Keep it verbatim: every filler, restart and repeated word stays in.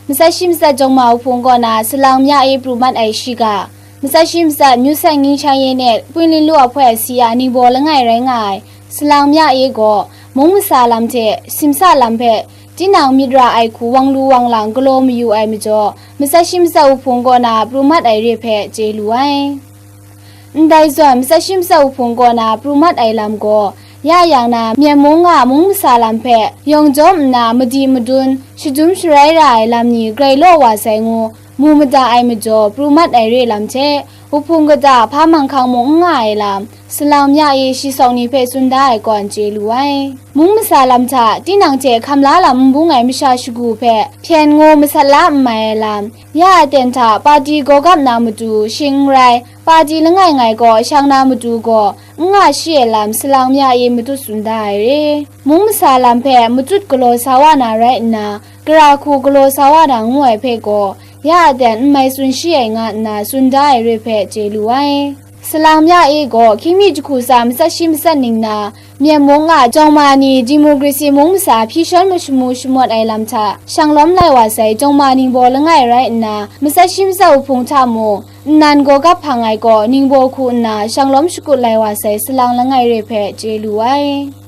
Matsat shi matsat jawng ma Wuhpung kaw na salang mya e pru mat ai shiga, matsat shi matsat Myu Seng Ngin Shang Ye Net Pwin Lin Lu Ahpoi asi a ningbaw langai rai nga ai salang mya e gaw, mung masa lam hte simsa lam hpe tinang myit ra ai hku wang lu wang lang galaw mayu ai majaw, matsat shi matsat Wuhpung kaw na pru mat ai re hpe chye lu ai. Ndai zawn, matsat shi matsat Wuhpung kaw na pru mat ai lam gaw, ya yang na, Myen mung a mung masa lam hpe yawng jawm nna madi madun, shadum sharai ra ai lam ni grai law wa sai ngu, mu mada ai majaw, pru mat ai re lam hte, Wuhpung kata hpa manghkang mung n nga ai lam, salang mya e shi sawng ni hpe tsun da ai kaw chye lu ai. Mung masa lam hta, tinang hte hkam la lam n bung ai masha shagu hpe hpyen ngu masat la n mai ai lam, ya aten hta pati gawgap na matu shing n rai, pati langai ngai gaw shang na matu gaw n nga shi ai lam salang mya e matut tsun da ai re. Mung masa lam hpe matut galaw sa wa na rai nna, gara hku galaw sa wa na ngu ai hpe gaw, ya aten n mai tsun shi ai nga nna tsun da ai re hpe chye lu ai. Salang mya e gaw, hkying mi jahku tsa matsat shi matsat ning na, Myen mung a jawng ma ni democracy mung masa hpyi shawn mashamu shamawt ai lam hta, shang lawm lai wa sai jawng ma ningbaw langai rai nna, matsat shi matsat Wuhpung hta mung, nnan gaw gap hpang ai gaw, ningbaw hku nna shang lawm shakut lai wa sai salang langai re hpe chye lu ai.